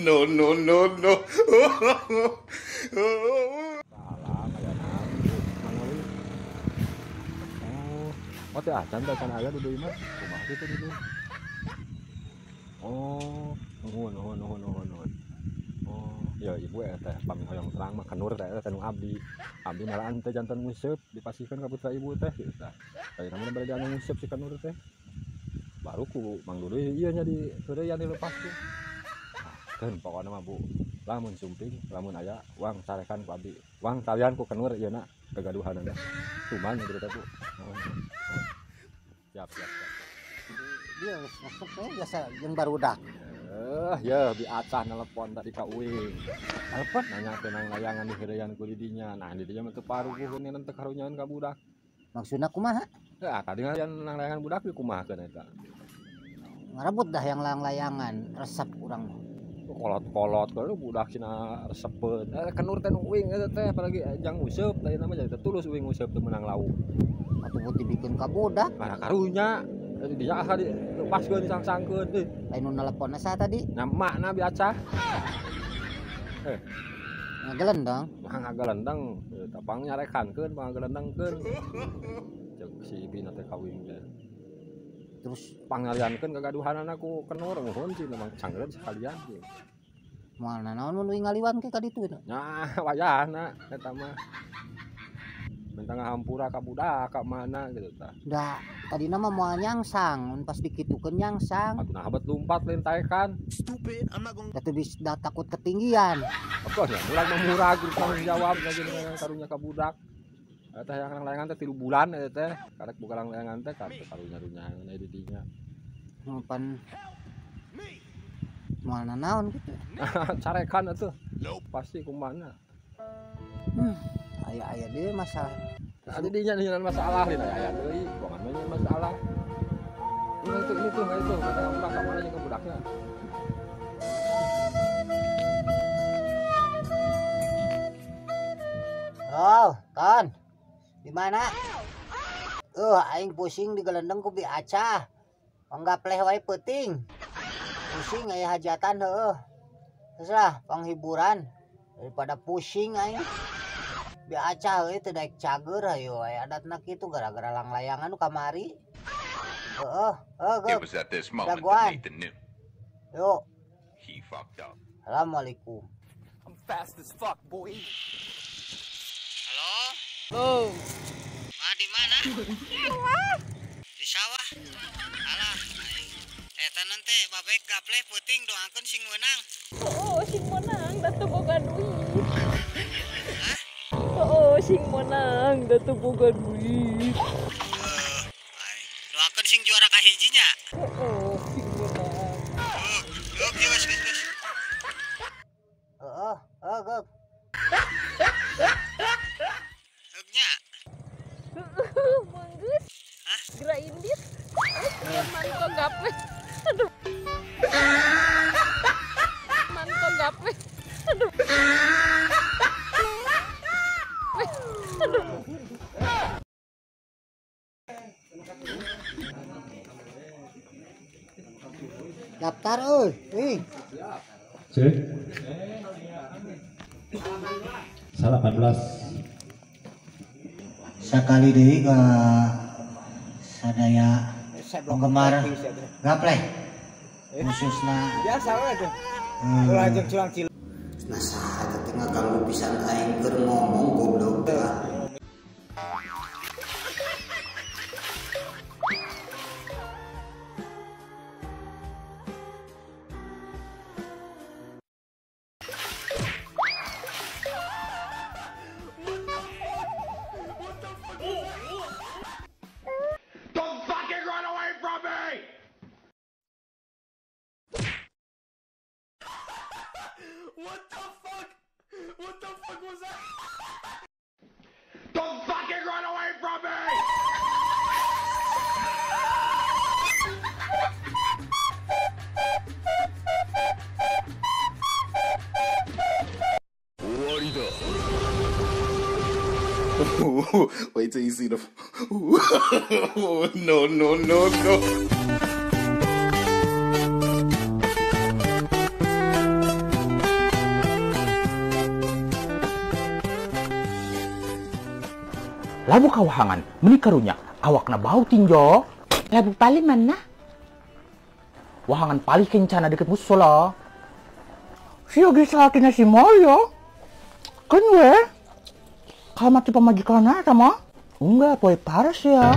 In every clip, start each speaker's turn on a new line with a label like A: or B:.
A: No, no, no, no.
B: Salam aya naon Mang Oli. Oh, oh teh acan teh can aya duduy mah. Kumaha kitu duduy? Oh, nuhun nuhun nuhun nuhun nuhun. Oh, ya ibu teh pami hoyong terang mah kenur teh teh nu abdi. Abdi malahan teh janten nguseup dipasihkeun ka putra ibu teh kitu tah. Ayeuna mah bade anu nguseup si kenur teh. Baru ku Mang Duduy ieu nya di heureyan dilepaskeun. Keun pokona mah Bu, lamun sumping, lamun aya wang carekan ku abdi. Wang talian ku kenur ieu na kegaduhanana. Cuman kitu teh Bu. Nuhun. Siap siap siap.
C: Dia masuk teh biasa jeung barudak.
B: Ya bi acah nelpon tadi ka uing. Nelpon nanya tenang layangan di heureyan ku di dinya. Nah di dinya mah teu paruguh nenen teu karunyaeun ka budak.
C: Maksudna kumaha?
B: Heuh, tadi ngalian nang layangan budak di kumahakeun eta.
C: Ngarebut dah yang layang-layangan, resep urang mah.
B: Kolot-kolot kalau budak cina resepeun. Kenur teh nu uing eta teh apalagi jang useup teh nama jadi tulus uing useup teu meunang lauk.
C: Atuh buat dibikeun ka budak.
B: Mana karunya. Jadi dia asa dilepaskeun disangsangkeun teh.
C: Lain nu nelponna saha tadi?
B: Nya emakna bi acah.
C: Ngagelendeng.
B: Mah ngagelendeng, eta pang nyarekankeun, pang ngagelendengkeun. Ceuk si ibina teh ka uing teh.
C: Terus
B: pangaliankeun kagaduhanana ku kenur nuhun sih memang sanggeun sekalian sih.
C: Moal nanaon mun uing ngaliwan ke ka ditu eta.
B: Nah, wayahna eta mah. Minta ngahampura ka budak ka mana gitu tah.
C: Da, tadina mah moal nyangsang, mun pas dikitukeun nyangsang.
B: Atuh nah bet lumpat lain taekan.
D: Stupid, I'm not gonna.
C: Da teu bisa da takut ketinggian.
B: Apa ya, murag mah murag kudu tanggung jawab lagi karunya ka budak. Eta yang layangan teh 3 bulan eta teh, karek buka layangan teh kan karunya-runya aya di dinya.
C: Pan moal nanaon kitu.
B: Carekan atuh. Pasti kumana.
C: Aya-aya deui masalah.
B: Tadi dinya nyieun masalah lain aya deui, bukan nyieun masalah. Ini tuh ini tuh itu, kata budak ka mana jeung budakna.
C: Oh, Ton. Di mana? Aing pusing digelendeng ku bi acah. Panggapleh wae peuting. Pusing aya hajatan heueuh. Geus lah panghiburan daripada pusing aing. Bi acah euy teu daek cager hayo aya adatna kitu gara-gara langlayangan nu kamari. Heueuh, heuh
A: It was at this moment that Nathan knew.
C: Yuk.
A: He fucked up.
C: Assalamualaikum.
D: I'm fast as fuck, boy.
C: Halo.
E: Oh.
C: Ma di mana? Di sawah. Alah, eta nanti babek gapleh peuting doakeun sing meunang.
E: Oh, sing meunang da teu boga duit.
C: Hah?
E: Oh, sing meunang da teu boga duit.
C: Doakeun sing juara kahijinya.
E: Oh, sing meunang.
C: Heeh, geus geus geus. Heeh, heeh, geus.
E: Menggeus. Geura indit. Manto gaple. Aduh. Manto gaple. Aduh. Aduh.
C: Daftar euy. Ih.
F: Cek. 18.
C: Sakali deui ka sadaya penggemar gapleh khususna
D: biasa we tuh. Ulah jeung curang cilok.
C: Nah saha teh ngaganggu pisan aing keur ngomong goblok teh.
A: Don't fucking run away from me!
D: What the fuck? What the fuck was that?
A: Don't fucking run away from me! Wait till you see the. No, no, no, no.
G: Labu kawahangan meni karunya awakna bau tinjo.
H: Labu palih mana?
G: Wahangan palih kencana deket musola.
H: Si oge salakina si Moyo. Kan we. Kalau mati pamajikanna eta mah. Enggak, poe paras ya.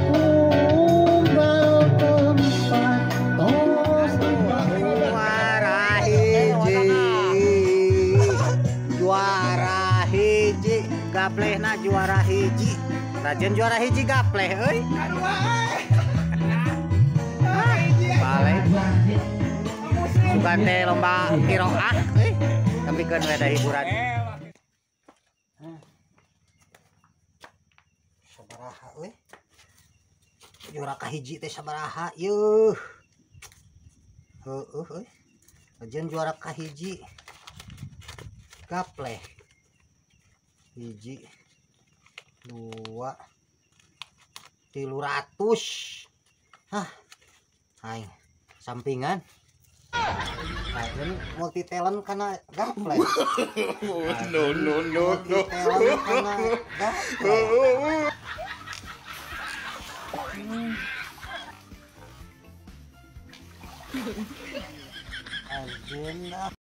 C: Juara hiji, gaplehna juara hiji. Rajen juara hiji gapleh euy. Balik. Sugan teh lomba kiroah euy. Tapi keun we da hiburan. Sabaraha euy. Juara kahiji teh sabaraha yeuh. Heueuh euy. Rajen juara kahiji. Gapleh. 1, 2, 300. Hah. Aing sampingan. Aing multi talent kana gapleh.
A: No no no no.
C: Multi talent kana gapleh. Agenda.